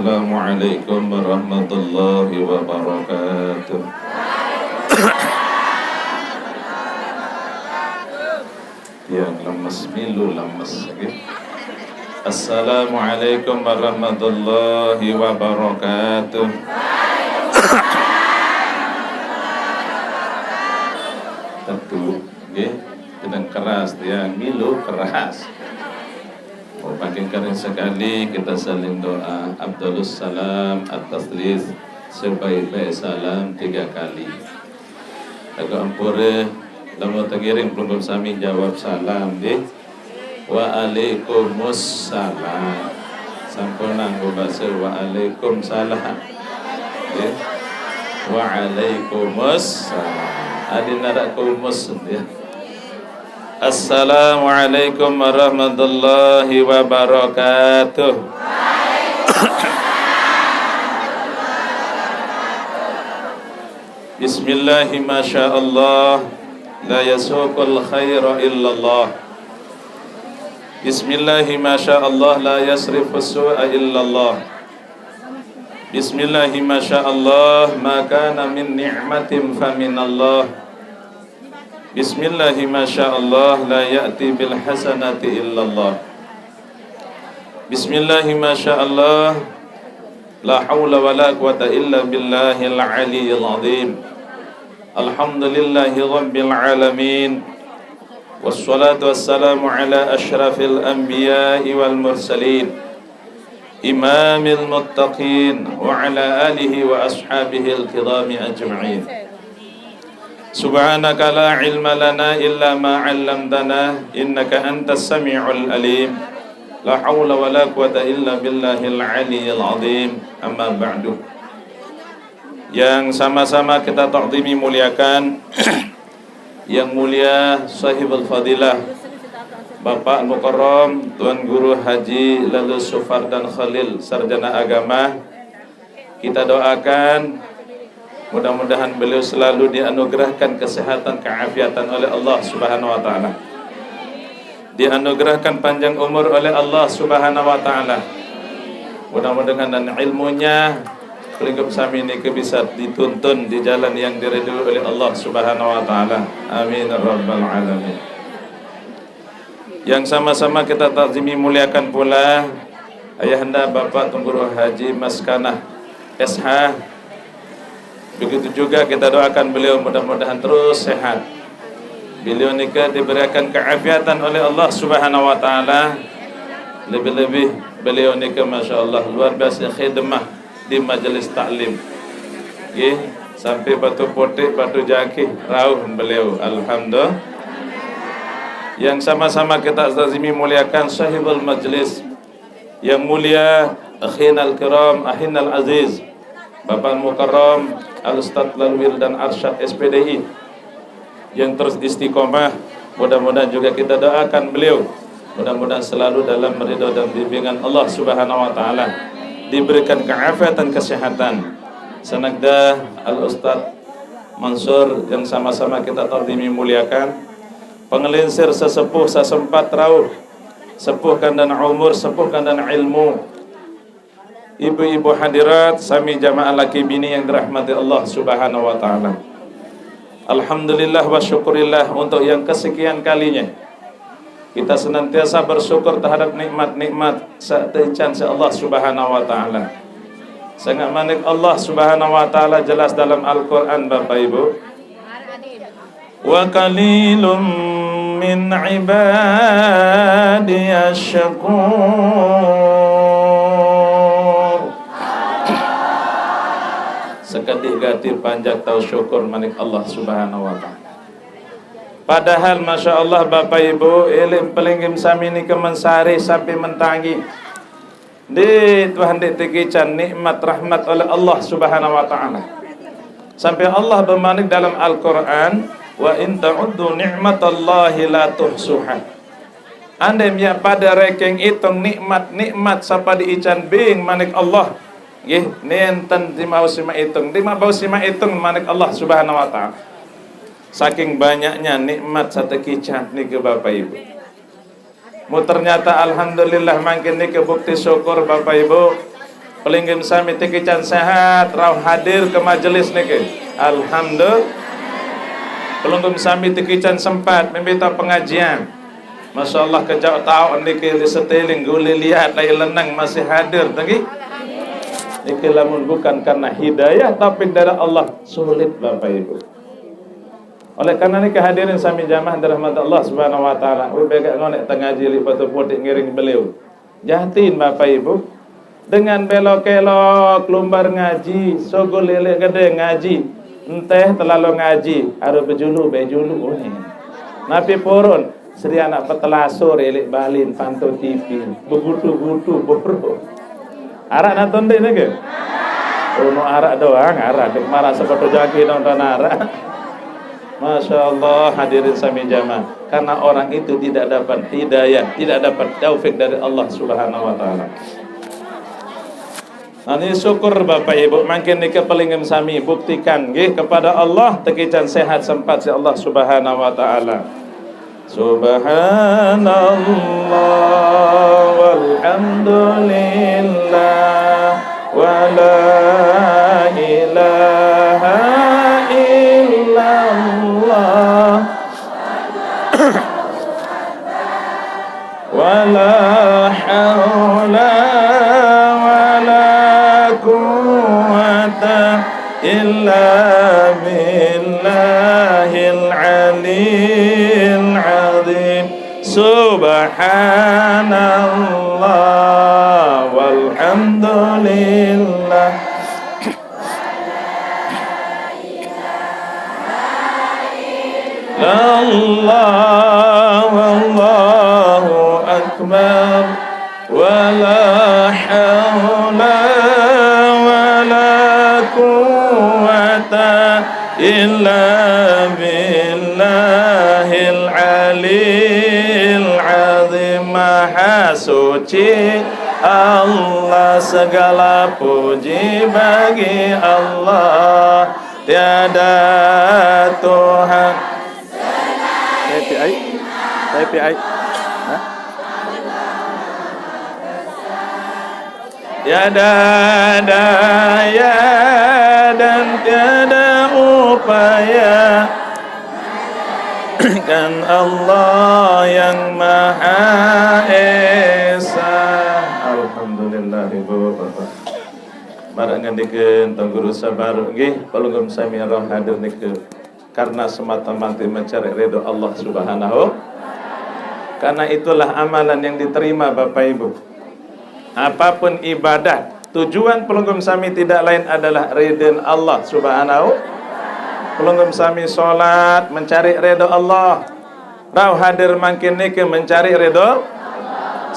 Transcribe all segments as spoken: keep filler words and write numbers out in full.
Assalamualaikum warahmatullahi wabarakatuh. Yang lemes, milu lemes, nggih. Assalamualaikum warahmatullahi wabarakatuh. Tentu, nggih. Sedang keras, yang milu keras. Oh, makin kering sekali kita saling doa. Afdalus salam at-taslis, sebaik-baik salam tiga kali. Lagu ampure, lamun tengiring pelungguh sami jawab salam, nggih. Waalaikumussalam. Sampun nganggo basa waalaikumsalam. Nggih. Waalaikumussalam. Adi narak kumus, nggih. Assalamualaikum warahmatullahi wabarakatuh. Bismillahi masya Allah, la yasuqul khaira illallah. Bismillahi masya Allah, la yasrifu su'a illallah. Bismillahi masya Allah, ma kana min ni'matin faminallah. Bismillahi masya Allah, la ya'ti bil hasanati illallah. Bismillahi masya Allah, la haula wa la quwata illa billahil aliyil azim. Alhamdulillahi rabbil alamin. Wassalatu wassalamu ala asyrafil anbiya'i wal mursalin, imamil muttaqin, wa ala alihi wa ashabihil kirami ajma'in. Subhanaka la ilma lana illa ma 'allamtana, innaka antas sami'ul alim. La haula wa la quwata illa billahil aliyil azim. Amma ba'du. Yang sama-sama kita takzimi, muliakan, yang mulia sahibul fadilah, Bapak Mukarram Tuan Guru Haji Lalu Sufardan Khalil, sarjana agama. Kita doakan mudah-mudahan beliau selalu dianugerahkan kesehatan, keafiatan oleh Allah Subhanahu wa taala. Dianugerahkan panjang umur oleh Allah Subhanahu wa taala. Mudah-mudahan dan ilmunya pelungguh sami niki bisa dituntun di jalan yang diridhoi oleh Allah Subhanahu wa taala. Amin ya rabbal alamin. Yang sama-sama kita takzimi, muliakan pula Ayahanda Bapak Tuan Guru Haji Maskanah, S H. Begitu juga kita doakan beliau mudah-mudahan terus sehat. Beliau nika diberikan keafiatan oleh Allah Subhanahu wa taala. Lebih-lebih beliau nika, masya Allah, luar biasa khidmah di majelis taklim. Nggih, sampai batu putik, batu jaki, rauh beliau. Alhamdulillah. Yang sama-sama kita takzimi, muliakan sahibul majlis, yang mulia akhinal kiram, akhinal aziz, Bapak Mukarram Al Ustaz Lalwil dan Arsyad, S P D I, yang terus istiqomah. Mudah-mudahan juga kita doakan beliau, mudah-mudahan selalu dalam ridho dan bimbingan Allah Subhanahu wa taala, diberikan keafiatan, kesehatan. Sanakda Al Ustaz Mansur yang sama-sama kita takzimi, muliakan, pengelinsir sesepuh sasempat rauh, sepuh kandan umur, sepuh kandan ilmu. Ibu-ibu hadirat, sami jamaah laki bini yang dirahmati Allah Subhanahu wa taala. Alhamdulillah wa syukurillah, untuk yang kesekian kalinya kita senantiasa bersyukur terhadap nikmat-nikmat saq teican siq Allah Subhanahu wa taala. Sengaq manik Allah Subhanahu wa taala jelas dalam Al-Qur'an, Bapak Ibu. Wa qalilum min ibadiyasy syakur. Sekediq gati panjak tau syukur, manik Allah Subhanahu wa taala. Padahal, masya Allah, Bapak Ibu, iling pelinggih sami nike men sari sampai men tangi. Ndeq tuah ndeq tekican nikmat rahmat oleh Allah Subhanahu wa taala. Sampai Allah bemanik dalam Al-Qur'an, "Wa in ta'uddu ni'matallahi la tuhsuha." Andai miaq pade rekeng itung nikmat-nikmat saq pade ican bing, manik Allah, nggih, nenten timau simaq itung, timaq bau simaq itung, manik Allah Subhanahu wa taala. Saking banyaknya nikmat saq tekican nike, Bapak Ibu. Mu ternyata, alhamdulillah, mangkin nike bukti syukur, Bapak Ibu. Pelungguh sami tiki can sehat, rauh hadir ke majelis niki. Alhamdulillah. Pelungguh sami tiki can sempat membita pengajian. Masya Allah, kejauh tahu niki li setiling guli lihat lai lenang masih hadir niki. Niki lamun bukan karena hidayah taufik dari Allah, sulit Bapak Ibu. Oleh karena niki hadirin sami jamaah dirahmati Allah Subhanahu wa taala, ubega ngonek tengaji li batu putih ngiring beliau. Jatin Bapak Ibu, dengan belok-kelok lumbar ngaji, sogol lele gede ngaji, enteh terlalu ngaji, harus bejulu, bejulu. Napi purun, seri anak petelasur, elik balin, pantau T V, begutu-gutu, boro. Arak nonton deh nege. Ono arak doang, arak. Dek marah seperti jaki nonton arak. Masya Allah, hadirin sami jamaah. Karena orang itu tidak dapat hidayah, tidak dapat taufik dari Allah Subhanahu wa taala. Nah, ini syukur Bapak Ibu, makin dikepelingin sami buktikan nggih kepada Allah, tekican sehat sempat si Allah Subhanahu wa taala. Subhanallah walhamdulillah wa la ilaha illallah. ولا حول ولا قوة إلا بالله العلي العظيم. سبحان الله والحمد لله. الله والله أكبر ولا حول ولا قوة إلا بالله العلي العظيم. Maha suci Allah, segala puji bagi Allah. Tiada Tuhan. Saya P I. Saya P I. Hah? Tiada daya dan tiada upaya kan Allah yang Maha Esa. Alhamdulillah, Ibu Bapak. Marang ngendikin Tuan Guru Sabar, nggih, pelungguh sami roh hadir niki karena semata-mata mencari ridho Allah Subhanahu. Karena itulah amalan yang diterima, Bapak Ibu. Apapun ibadah, tujuan pelungguh sami tidak lain adalah ridho Allah Subhanahu. Pelungguh sami sholat mencari ridho Allah. Rauh hadir makin niki mencari ridho.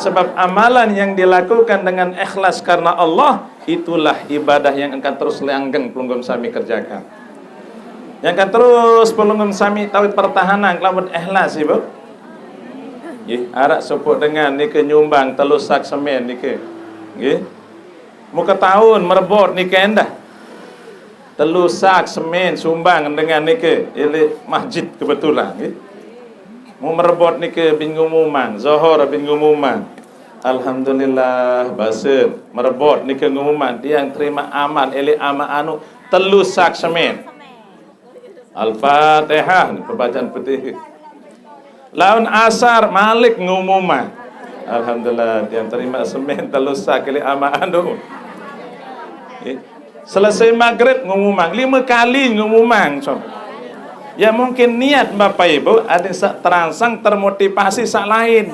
Sebab amalan yang dilakukan dengan ikhlas karena Allah, itulah ibadah yang akan terus langgeng pelungguh sami kerjakan. Yang akan terus pelungguh sami tawit pertahanan kelamun ikhlas, Ibu. Nggih, arak sepuk dengan niki nyumbang telu sak semen niki. Nggih. Muka tahun merebot niki endah. Telu sak semen sumbang dengan niki ili masjid kebetulan, nggih. Mu merebot niki bin ngumumang, Zohor bin ngumumang. Alhamdulillah, basin merebot niki ngumumang, tiang terima amal ili ama anu telu sak semen. Al-Fatihah, pembacaan putih. Laun asar malik ngumumang. Alhamdulillah, tiang terima semen telu sak ili ama anu. Nggih. Selesai maghrib ngumumang, lima kali ngumumang. So. Ya mungkin niat Bapak Ibu ada sak terangsang termotivasi sak lain.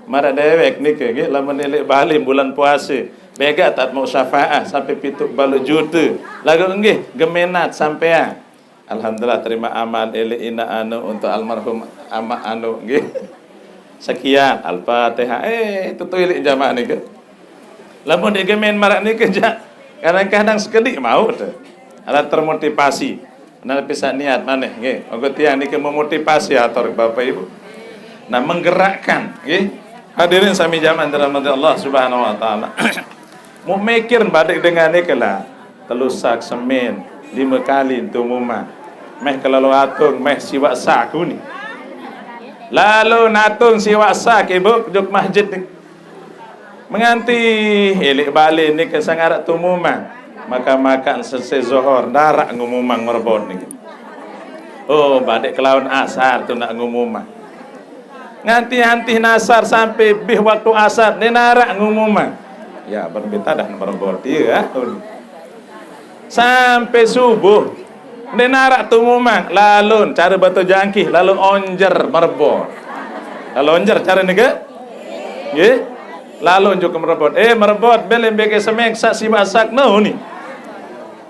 Mara dewek niki nggih lamun nilik bali bulan puasa. Bega tak mau syafaah sampai pitu balu juta. Lagu nggih gemenat sampean. Alhamdulillah terima amal ili ina anu untuk almarhum ama anu nggih. Sekian Al-Fatihah. Eh, itu tuh ili jamaah niki. Lamun digemen marak niki ja. Kadang-kadang sekedik mau tuh. Ada termotivasi. Nah, bisa niat maneh nggih. Monggo tiang niki memotivasi atur Bapak Ibu. Nah, menggerakkan nggih. Hadirin sami jamaah dirahmati Allah Subhanahu wa taala. Mau mikir balik dengan niki lah. Telu sak semen, lima kali tumuma. Meh kalau atung, meh siwak saku ni. Lalu natung siwak sak Ibu juk masjid ni. Menganti elik balik ni ke sang arak tumumang. Maka makan selesai Zohor, ndarak ngumumang merebot ni. Oh, badek kelawan asar tu nak ngumumang. Nganti-anti nasar sampai bih waktu asar, ni narak ngumumang. Ya, berbitadah merebot dia. Sampai subuh. Nde narak tumumang, lalun cara batu jangkih, lalun onjer merebot. Lalun onjer cara ni ke? Nggih. Lalun juga merebot. Eh, merebot, beli bege semeng, sak siwak sak no ni.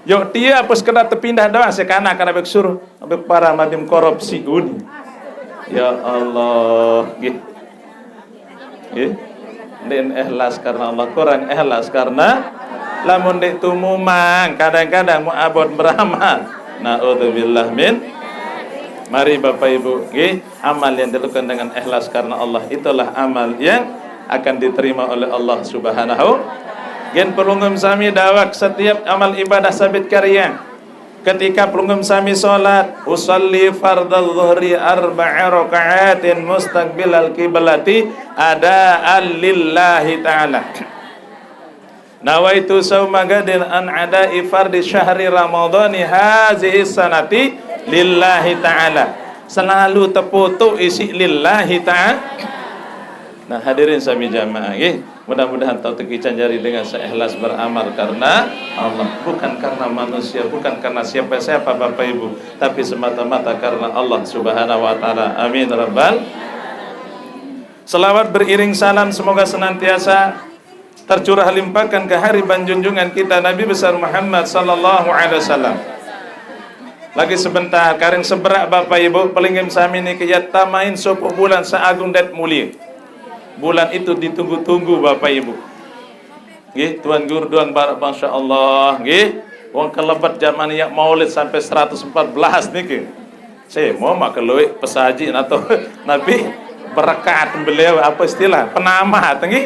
Yok, dia apa sekedar terpindah doang, sekana kana bek suruh. Bek para madim korupsi uni. Ya Allah, nggih. Nggih. Ndik ikhlas karena Allah, kurang ikhlas karena lamun ndik tumumang, kadang-kadang mau abot beramal. Naudzubillah min. Mari Bapak Ibu, nggih, amal yang dilakukan dengan ikhlas karena Allah, itulah amal yang akan diterima oleh Allah Subhanahu. Gen pelungguh sami dawak setiap amal ibadah sabit karya. Ketika pelungguh sami salat, usalli fardal zuhri arba'a raka'atin mustaqbilal qiblati adaan lillahi ta'ala. Nawaitu sauma gadin an ada'i fardi syahri ramadhani hazihi sanati lillahi ta'ala. Selalu terputuk isi lillahi ta'ala. Nah, hadirin sami jamaah, nggih. Mudah-mudahan tau tekican jari dengan seikhlas beramal karena Allah, bukan karena manusia, bukan karena siapa-siapa, Bapak Ibu, tapi semata-mata karena Allah Subhanahu wa Ta'ala. Amin, Rabbal. Selawat beriring salam semoga senantiasa tercurah limpahkan ke hari banjunjungan kita, Nabi besar Muhammad sallallahu alaihi wasallam. Lagi sebentar, karing seberak, Bapak Ibu, pelingim sami ni ke ya tamain sopo bulan seagung dan mulia. Bulan itu ditunggu-tunggu, Bapak Ibu. Nggih, Tuan Guru Duang Barak, Masya Allah, nggih. Wong kelebet zaman ya maulid sampai seratus empat belas niki. Saya mau makan luik pesaji nato Nabi berkat beliau, apa istilah? Penamah, nggih.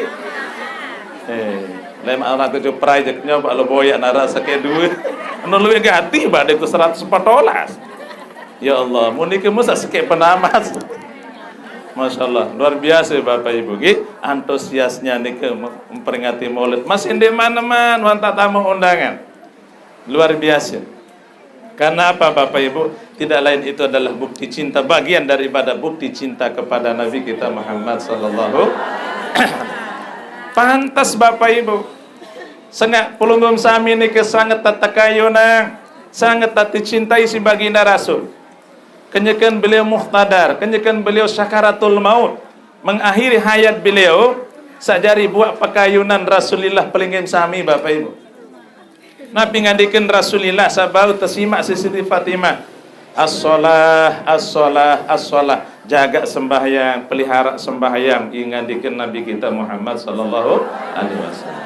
Eh, lem anak tujuh perai jek nyoba lo boya nara seke dua. Anu luik ganti badai ku seratus empat belas. Ya Allah, munike musa seke penamah. Masya Allah, luar biasa Bapak Ibu, nggih. Antusiasnya nike memperingati maulid. Masih di mana-mana, wanta tamu undangan. Luar biasa. Karena apa, Bapak Ibu? Tidak lain itu adalah bukti cinta, bagian daripada bukti cinta kepada Nabi kita Muhammad sallallahu. Pantas, Bapak Ibu. Sengak pelungguh sami niki sangat tatakayuna, sangat taticintai si baginda Rasul. Kenyeken beliau muhtadar, kenyeken beliau sakaratul maut, mengakhiri hayat beliau, sajari buat pakayunan Rasulillah pelingin sami, Bapak Ibu. Nabi ngandikin Rasulillah, sabau tesimak si Siti Fatimah. As-shalah, as-shalah, as-shalah. Jaga sembahyang, pelihara sembahyang, ngandikin Nabi kita Muhammad sallallahu alaihi wasallam.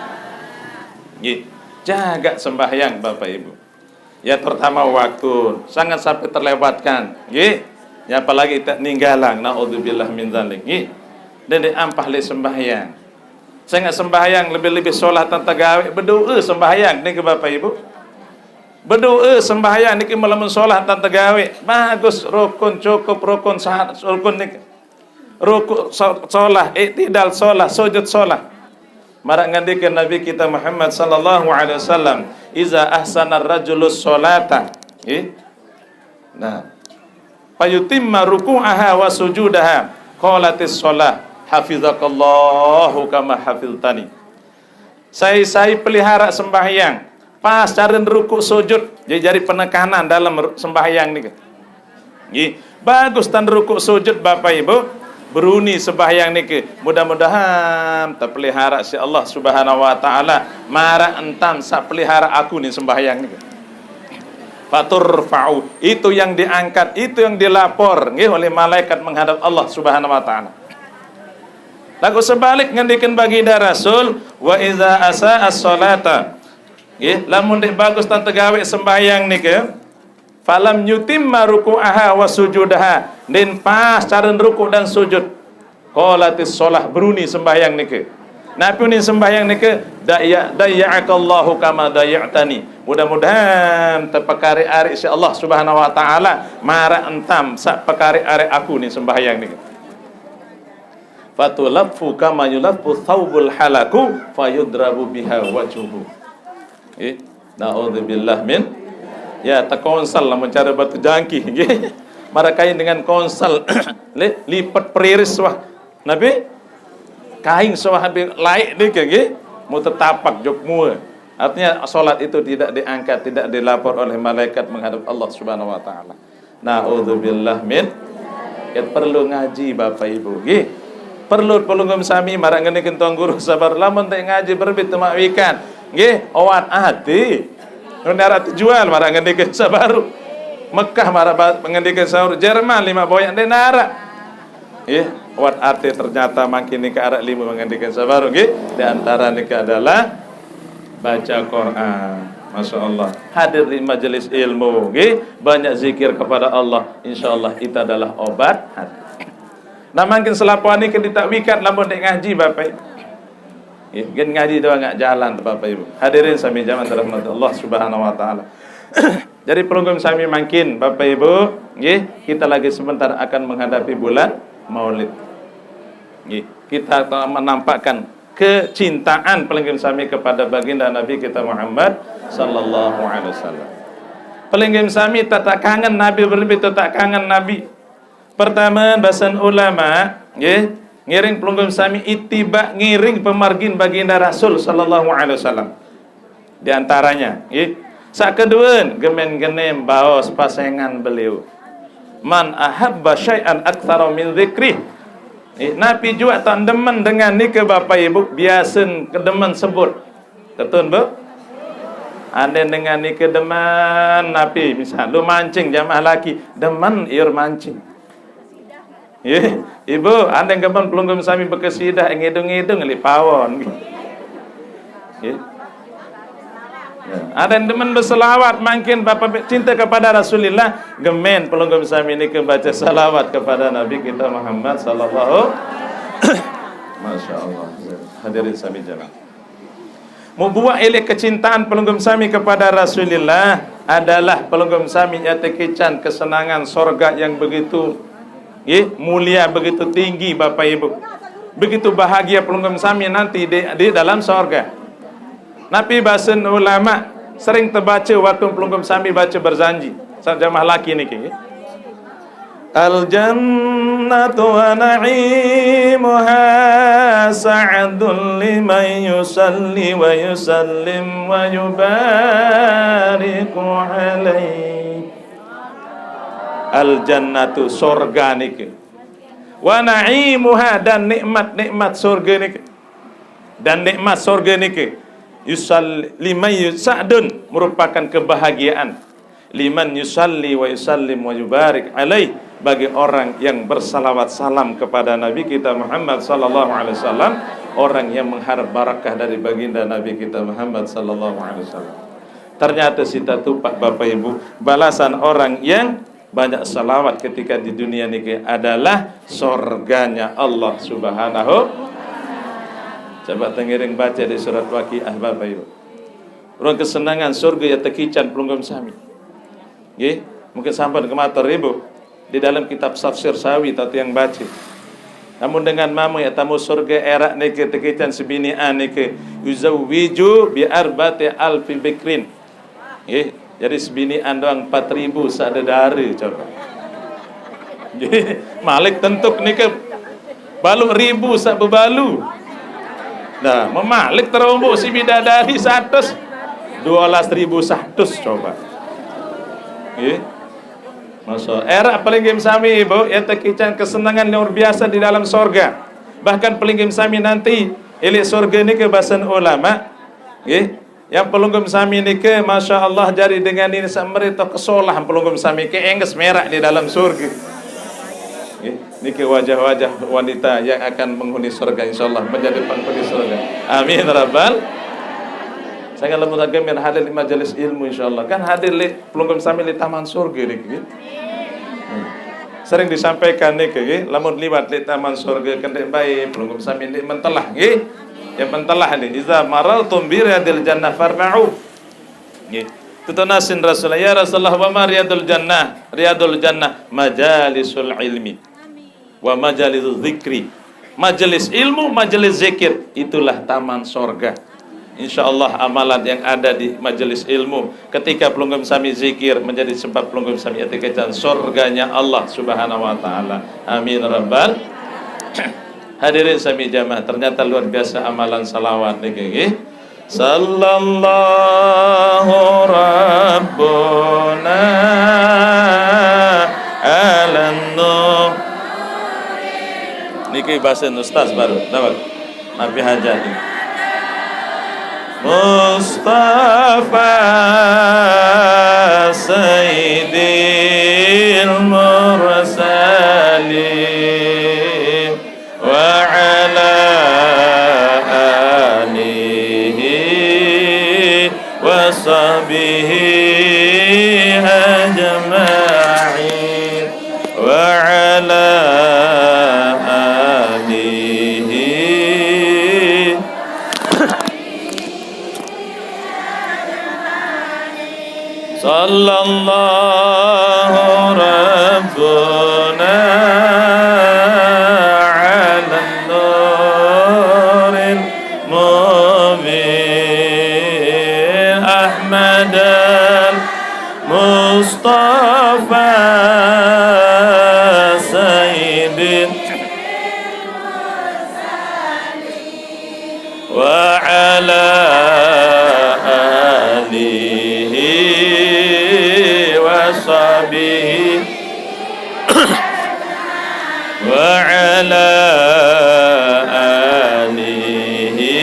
Nggih. Jaga sembahyang, Bapak Ibu. Ya, terutama waktu, jangan sampai terlewatkan. Nggih. Ya, apalagi tak ninggalang, naudzubillah min dzalik. Nggih. Dan diampah le sembahyang. Saya nggak sembahyang, lebih-lebih sholat tentang gawe, berdoa sembahyang. Niki Bapak Ibu. Berdoa sembahyang niki melamun sholat tentang gawe. Bagus, rukun cukup, rukun syahadat, rukun niki. Ruku so-, sholat, iktidal sholat, sujud sholat. Marak ngandikan Nabi kita Muhammad sallallahu alaihi wasallam, "Iza ahsanar rajulus sholata." Nggih. Nah. "Fayutimma ruku'aha wa sujudaha." Qalatis sholah, "Hafizakallahu kama hafiztani." Sai-sai pelihara sembahyang. Pas cara ruku sujud. Jadi, jadi penekanan dalam ru-, sembahyang niki. Nggih. Bagus tan ruku sujud, Bapak Ibu. Beruni sembahyang niki. Mudah-mudahan terpelihara si Allah Subhanahu wa taala. Mara entan sa pelihara aku ni sembahyang niki. Faturfa'u. Itu yang diangkat, itu yang dilapor nggih oleh malaikat menghadap Allah Subhanahu wa taala. Lagu sebalik ngendikin baginda Rasul, "Wa iza asa as-salata." Nggih, lamun dek bagus tante gawe sembahyang niki, "falam yutimma ruku'aha wa sujudaha." Din pas cara ruku dan sujud. Qalatis sholah, beruni sembahyang niki. Napi uni sembahyang niki? "Daya, dayya'akallahu kama dayya'tani." Mudah-mudahan terpekari ari si Allah Subhanahu wa taala, mara entam sa pekari ari aku ni sembahyang niki. Fatulaffu kama yulaffu thawbul halaku fayudrabu biha wajhuhu. Eh, naudzubillah min. Ya, takonsal lah mencari batu jangki, nggih. Mara kain dengan konsal, li-, lipat periris wah. Nabi kain sawah habis laik niki, nggih. Mau tetapak jok mua. Artinya salat itu tidak diangkat, tidak dilapor oleh malaikat menghadap Allah Subhanahu wa taala. Naudzubillah min. Ya, perlu ngaji Bapak Ibu, nggih. Perlu pelungguh sami mara ngenikeun tuan guru sabar lamun teu ngaji berbit teu mawikan. Nggih, owat ati. Mun arep tujuan mara ngenikeun sabar. Mekah mara ba-, ngenikeun sabar, Jerman lima boyak deunara. Nggih, owat ati ternyata mangkin nika arep lima ngenikeun sabar, nggih. Di antara nika adalah baca Quran. Masya Allah. Hadir di majelis ilmu, nggih. Banyak zikir kepada Allah. Insya Allah itu adalah obat hati. Nah, mangkin selapuan niki ditakwikan lamun dek ngaji, Bapak Ibu. Nggih, gen ngaji doang nggak jalan, Bapak Ibu. Hadirin sami jamaah dirahmati Allah Subhanahu wa taala. Jadi pelungguh sami mangkin, Bapak Ibu, nggih, kita lagi sebentar akan menghadapi bulan Maulid. Nggih, kita telah menampakkan kecintaan pelungguh sami kepada baginda Nabi kita Muhammad sallallahu alaihi wasallam. Pelungguh sami tata kangen Nabi, berlebih tata kangen Nabi. Pertama, basan ulama, nggih, ngiring pelungguh sami ittiba, ngiring pemargin baginda Rasul sallallahu alaihi wasallam. Di antaranya, nggih. Sakedueun, gemen-genem baos pasengan beliau. Man ahabba syai'an aktsara min dzikrih. Nggih, napi jua tak demen dengan nika Bapak Ibu, biasen kedemen sebut. Ketun, Bu? Anden dengan nika demen napi, misal lu mancing jamaah laki, demen iur mancing. Nggih, Ibu, andeng gemen pelungguh sami bekesidah ngidung-ngidung li pawon. Nggih. Ya. Andeng demen berselawat, mangkin Bapak cinta kepada Rasulullah, gemen pelungguh sami niki baca salawat kepada Nabi kita Muhammad sallallahu. Masya Allah. Hadirin sami jamaah. Mubuah elek kecintaan pelungguh sami kepada Rasulullah adalah pelungguh sami yang tekican kesenangan sorga yang begitu, nggih, mulia, begitu tinggi, Bapak Ibu. Begitu bahagia pelungguh sami nanti di, di dalam sorga. Napi basen ulama sering terbaca waktu pelungguh sami baca berjanji. Sa jamaah laki niki, nggih. Al-jannatu wa na'imuha sa'dun liman yusalli wa yusallim wa yubariku alaih. Al-jannatu, sorga niki. Wa na'imuha, dan nikmat-nikmat sorga niki. Dan nikmat sorga niki. Yusal-, liman yus-, sa'dun, merupakan kebahagiaan. Liman yusalli wa yusallim wa yubarik alaih, bagi orang yang bersalawat salam kepada Nabi kita Muhammad sallallahu alaihi wasallam, orang yang mengharap barakah dari baginda Nabi kita Muhammad sallallahu alaihi wasallam. Ternyata sita tupak, Bapak Ibu, balasan orang yang banyak salawat ketika di dunia niki adalah sorganya Allah Subhanahu. Coba tengiring baca di surat Waqiah, Bapak Ibu. Ruang kesenangan sorga ya tekican pelungguh sami. Nggih, mungkin sampai ke matur Ibu. Di dalam kitab Tafsir Sawi tatu yang baca. Namun dengan mama ya tamu sorga erak niki tekican sebinian niki, yuzawwiju bi arba'ati alfi bikrin. Nggih, jadi sebinian doang empat ribu sadedara coba. Nggih, malik tentuk niki balu ribu sak bebalu. Nah, memalik terombok si bidadari satus, dua belas ribu satus coba. Nggih. Masya Allah. Era pelungguh sami, Ibu, ya tekican kesenangan luar biasa di dalam sorga. Bahkan pelungguh sami nanti, ilik sorga niki basan ulama, nggih. Yang pelungguh sami niki, Masya Allah, jari dengan ini sampai toh kesolah pelungguh sami ke engges merah di dalam sorga. Nggih. Niki wajah-wajah wanita yang akan menghuni sorga, insya Allah, menjadi penghuni sorga. Amin, Rabbal. Saya kalau mengatakan hadir di majelis ilmu, insya Allah. Kan hadir li pelungguh sami li taman sorga niki. Sering disampaikan niki, nggih, lamun liwat li taman sorga kendek baik, pelungguh sami li mentelah, nggih. Ya mentelah li. Iza marartum bi riyadil jannah farta'u. Nggih. Tutunasin Rasulullah, "Ya Rasulullah, wa ma riyadul jannah?" "Riyadul jannah majalisul ilmi wa majalisul zikri." Majelis ilmu, majelis zikir, itulah taman sorga. Insya Allah, amalan yang ada di majelis ilmu, ketika pelungguh sami zikir, menjadi sebab pelungguh sami ati kaitan sorganya Allah Subhanahu wa Ta'ala. Amin rabbal. Hadirin sami jamaah, ternyata luar biasa amalan salawat niki, nggih. Sallallahu Rabbuna ala Nuh. Niki bahasa Ustaz baru. Napa? Nabi hajat. Mustafa Sayyidil Mursalin wa ala alihi wa sahbihi ajma'in wa ala alihi. Sallallahu Rabbuna ala Nuril Mubin Ahmadal Mustafa Sayyidin wa ala alihi wa sahbihi wa ala alihi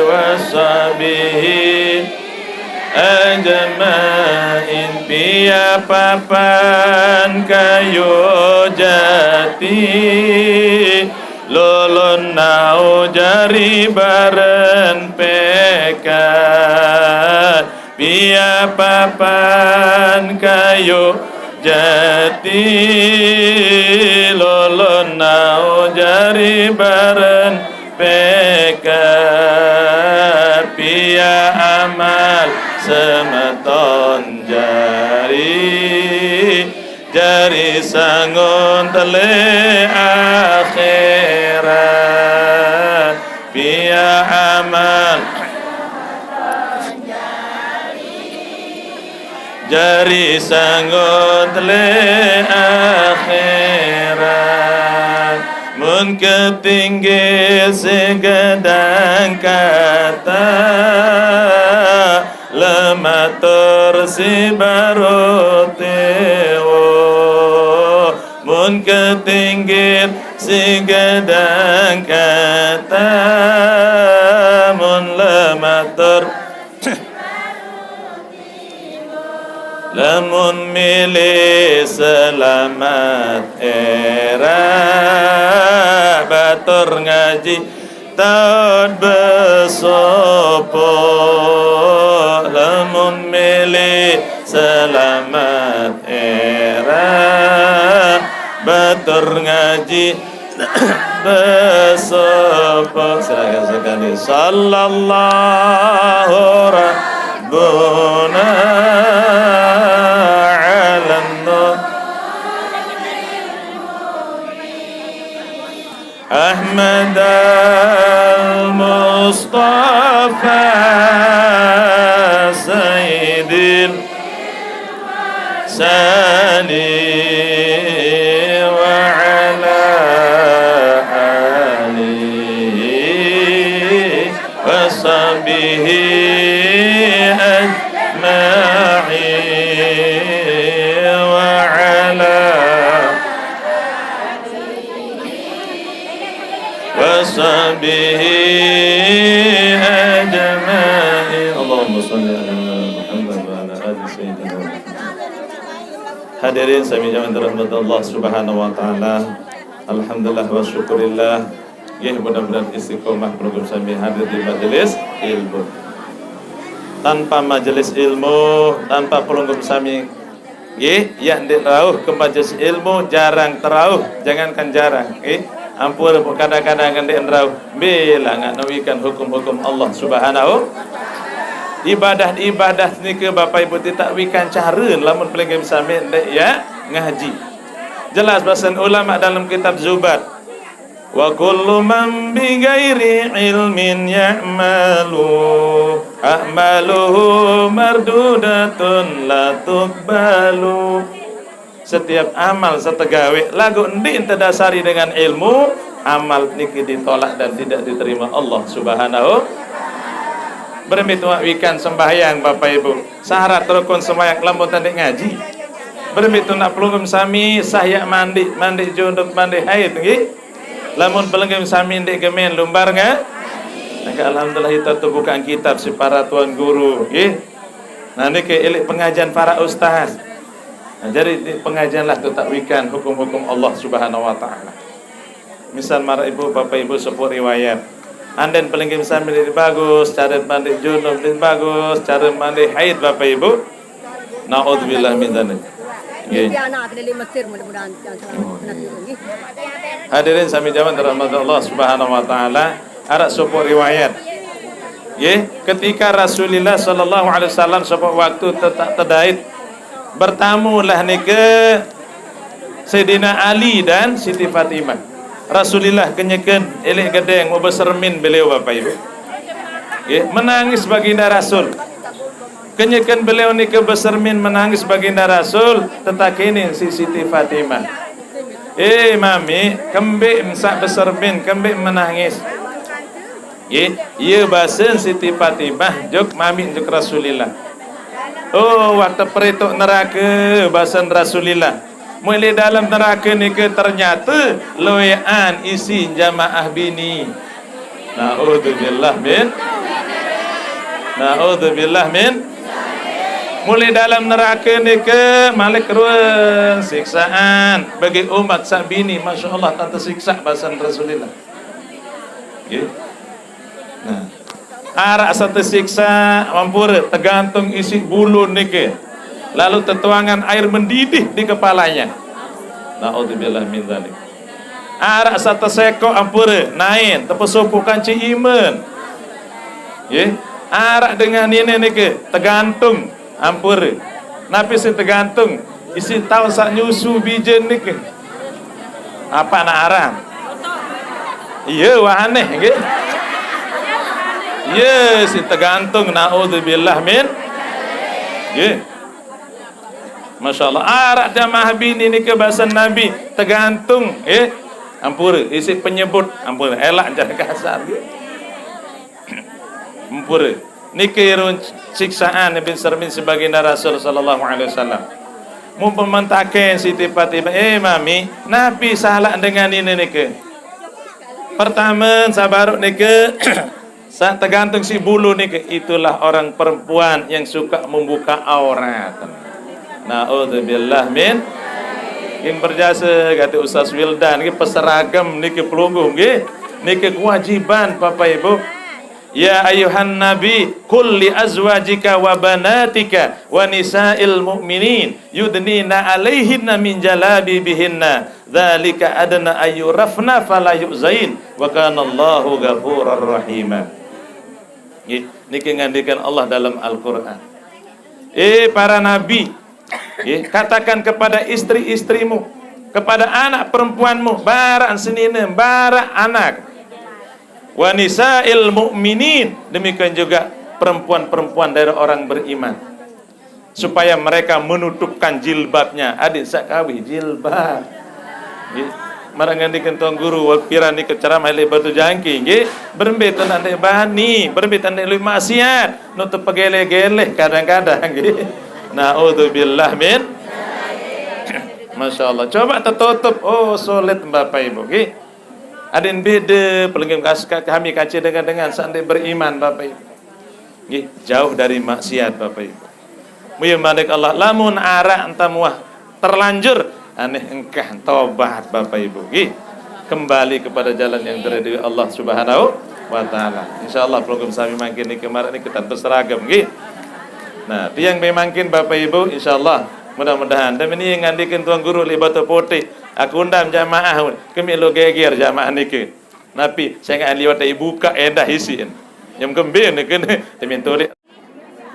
wa sahbihi ajma'in. Piya papan kayu jati, lolon nau jari baren pekat. Piya papan kayu jati, lolon nau jari baren pekat. Piya amal semeton jari, jari sangun tele akhirat. Piya amal jari sangun tele akhirat. Mun ketinggil segedang kata, lematur si baru tewo. Mun ketinggil segedang kata, mun lematur Lamun milih selamat era, batur ngaji taun besopo. Lamun milih selamat era, batur ngaji besopo. Silakan sekali. Sallallahu Rabbuna ala Nur Ahmad al-Mustafa Sayyidil Sani wa ala alihi wa sahbihi ajma'in wa ala wa sahbihi ajma'in. Allahumma shalli ala Muhammad wa ala ali Sayyidina Muhammad. Hadirin sami jamaah dirahmati Allah Subhanahu wa taala. Alhamdulillah wa syukurillah. Nggih, mudah-mudahan istiqomah pelungguh sami hadir di majelis ilmu. Tanpa majelis ilmu, tanpa pelungguh sami, nggih, ya ndeq rauh ke majelis ilmu, jarang terauh, jangankan jarang, nggih. Ampun, kadang-kadang ndeq rauh, bila ngak newikan hukum-hukum Allah Subhanahu. Ibadah-ibadah nike Bapak Ibu titak wikan care lamun pelungguh sami ndeq ya ngaji. Jelas basen ulama dalam kitab Zubat. Wa kullu man bi ghairi ilmin ya'malu, a'maluhu mardudatun la tuqbalu. Setiap amal sate gawe lagu endi ente dasari dengan ilmu, amal niki ditolak dan tidak diterima Allah Subhanahu. Berembe tuak wikan sembahyang, Bapak Ibu? Syarat rukun sembahyang lamun tanding ngaji. Berembe tuak pelungguh sami sah yak mandi, mandi junub, mandi haid nggih? Lamun pelungguh sami ndik gemen lumbar nggak? Maka alhamdulillah kita tuh bukaan kitab si para tuan guru nggih. Nah, niki ilik pengajian para ustaz. Nah, jadi di pengajian lah tuh tak wikan hukum-hukum Allah Subhanahu wa taala. Misal maraq ibu, bapak ibu sepuq riwayat. Anden pelingkim sami ndeq bagus, care mandi junub ndeq bagus, care mandi haid, bapak ibu. Naudzubillah min dzalik. Nggih. Nanti anak keliling Mesir, mudah-mudahan yang selamat. Oh, iya. Nggih. Hadirin sami jamaah dirahmati Allah Subhanahu wa taala, araq sopoq riwayat. Nggih, ketika Rasulillah sallallahu alaihi wasallam sopoq waktu te-, tedait, bertamulah nike Sayyidina Ali dan Siti Fatimah. Rasulillah kenyeken, elek gedeng, besermin beliau, Bapak Ibu. Nggih, menangis Baginda Rasul. Kenyeken beliau nike besermin, menangis Baginda Rasul, tetakene si Siti Fatimah. "Eh, Mami, kembeq mesaq besermin, kembeq menangis?" Nggih, iye basen Siti Fatimah juk mami juk Rasulillah. "Oh, wah teperitoq nerake," basen Rasulillah. "Muq leq dalem nerake nike ternyate loeqan isi jamaah bini." Naudzubillah min. Naudzubillah min. Muq leq dalem nerake nike malik ruen siksaan bagi umat saq bini, masyaallah, tante siksa basen Rasulillah. Nggih. Nah, araq saq tesiksa, ampure, tegantung isiq bulu nike. Lalu tetuangan air mendidih di kepalanya. Naudzubillah min dzalik. Araq saq tesekoq, ampure, naen, tepesopoq kance imen. Nggih. Araq dengan nine nike, tegantung. Ampure. Napi sing tegantung? Isiq taoq saq nyusu bijen nike. Apa anak aran? Iye, wah aneh, nggih. Iye, sing tegantung, naudzubillah min. Nggih. Masyaallah. Araq jamaah bini nike basen Nabi, tegantung, nggih. Ampure, isiq penyebut, ampure, elaq jare kasar, nggih. Mpure. Niki run siksaan bin sermin sebaginda Rasul sallallahu alaihi wasallam. Mumpun mentake Siti Fatimah, "Eh, Mami, napi salaq dengan nine nike?" Pertame, sabaruq nike, saq tegantung siq bulu nike, itulah orang perempuan yang suka membuka aurat. Naudzubillah min. Nggih, berjasa gati Ustaz Wildan, nggih, peseragam niki pelungguh, nggih. Niki kewajiban, Bapak Ibu. Ya ayuhan nabi, qul li azwajika wa banatika wa nisa'il mu'minin yudnina alaihinna min jalabibihinna, dzalika adna ayyurafna fala yu'zain, wa kanallahu ghafurar rahima. Nggih, niki ngandikan Allah dalam Al-Qur'an. Eh, para nabi, nggih, katakan kepada istri-istrimu, kepada anak perempuanmu, baraq senine, baraq anak. Wa nisa'il mu'minin, demikian juga perempuan-perempuan dari orang beriman. Supaya mereka menutupkan jilbabnya. Adeq saq kawih jilbab. Nggih. Maraq ngendikan Tuan Guru, piran nike ceramah leq Batu Jangki, nggih. Berembe taq ndeq bani, berembe taq ndeq lueq maksiat, nutup pegele-gele kadang-kadang, nggih. Naudzubillah min. Masyaallah. Coba tetutup. Oh, sulit, Bapak Ibu, nggih. Adeqn bede, pelengkap kas-, kami kace dengan-dengan saq ndeq beriman, Bapak Ibu. Nggih, jauh dari maksiat, Bapak Ibu. Muye manik Allah, lamun araq entam wah terlanjur, aneh engkah tobat, Bapak Ibu. Nggih. Kembali kepada jalan yang diridhoi Allah Subhanahu wa taala. Insyaallah, pelungguh sami mangkin niki maraq niki tanpa seragam, nggih. Nah, tiang be mangkin, Bapak Ibu, insyaallah, mudah-mudahan. Demen ngandikan Tuan Guru leq Batu Putih, aku undam jamaah, kemik lo geger jamaah niki. Napi, sengaq liwat ibukaq endah isiq. Nyem kembe nike, temin tulik.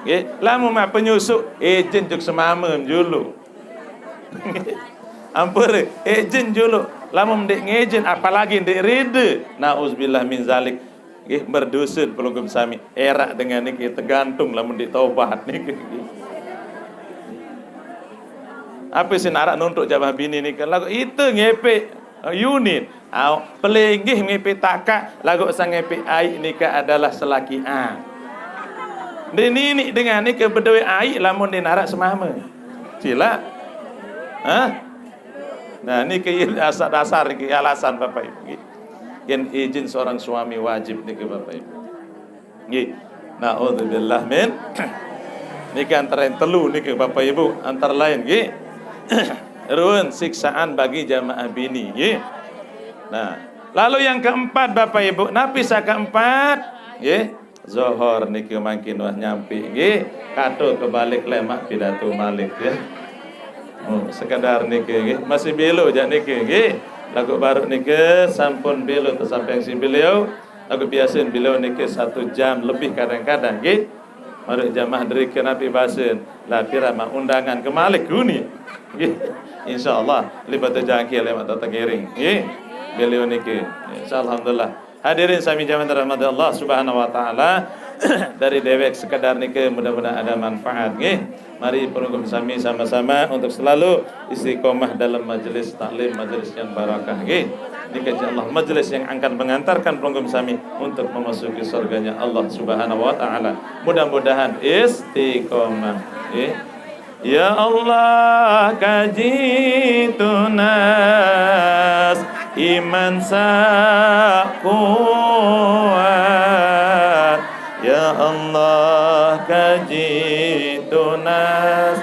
Nggih, lamun maq penyusuq, ijin juk semame julu. Ampure, ijin julu. Lamun ndeq ngijin, apalagi ndeq ride. Nauzubillah min zalik. Nggih, berdusun pelungguh sami. Eraq dengan niki tergantung lamun ndeq tobat niki. Ape sih araq nuntuk jamaah bini niki? Laguq ite ngepe, eh, unit. Au, pelinggih ngepe takaq, laguq sang ngepe aiq niki adalah selakian. Ndeq niniq dengan niki bedowe aiq lamun ndeq naraq semame. Silaq. Hah? Nah, niki asal dasar niki alasan Bapak Ibu. Nggih. Gen izin seorang suami wajib niki Bapak Ibu. Nggih. Naudzubillah min. Niki antara yang telu niki Bapak Ibu, antara lain nggih. Ruen siksaan bagi jamaah bini nggih. Nah, lalu yang keempat Bapak Ibu, napi saq keempat? Nggih. Zohor niki mangkin wah nyampi nggih. Kato kebalik lemaq pidato malik ya. Oh, sekedar niki nggih. Masih belo jaq niki nggih. Laguq baruq niki sampun belo tesampeng siq beliau. Laguq biasin beliau niki satu jam lebih kadang-kadang nggih. Maraq jamaah drike napi basen. Lah pira maq undangan ke malik guni. Nggih. Insyaallah libat jangkir lemaq tata ngiring. Nggih. Beliau niki. Insyaallah alhamdulillah. Hadirin sami jamaah rahmati Allah Subhanahu wa taala. Dari dewek sekedar niki mudah-mudahan ada manfaat nggih. Mari pelungguh sami sama-sama untuk selalu istiqomah dalam majelis taklim, majelis yang barakah nggih. Niki insyaallah majelis yang akan mengantarkan pelungguh sami untuk memasuki surganya Allah Subhanahu wa taala. Mudah-mudahan istiqomah nggih. Ya Allah, kaji tunas iman saq kuat. Ya Allah, kaji tunas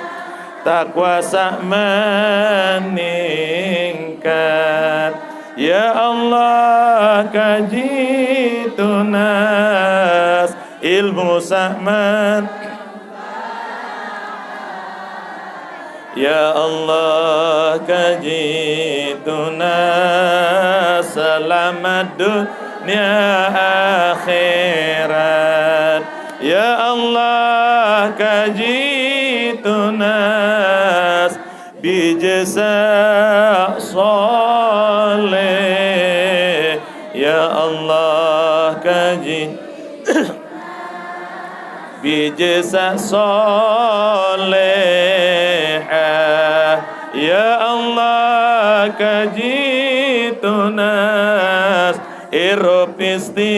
takwa saq meningkat. Ya Allah, kaji tunas ilmu saq men- Ya Allah, kaji tunas selamat dunia akhirat. Ya Allah, kaji tunas bije saq soleh. Ya Allah, kaji bije saq solehah. Ya Allah, kaji tunas irup istiqomah.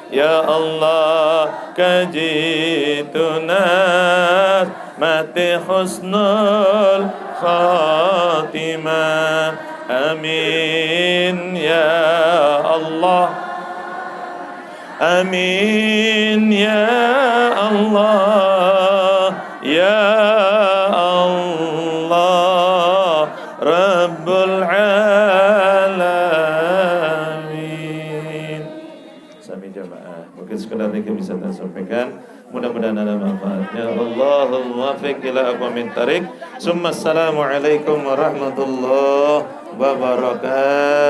Ya Allah, kaji tunas mati husnul khatimah. Amin ya Allah. Amin ya Allah. Ya Allah Rabbul Alamin. Sami jamaah. Mungkin sekedar niki bisa saya sampaikan. Mudah-mudahan ada manfaatnya. Allahumma muwaffiq ila aqwamit thariq. Summa assalamualaikum warahmatullahi wabarakatuh.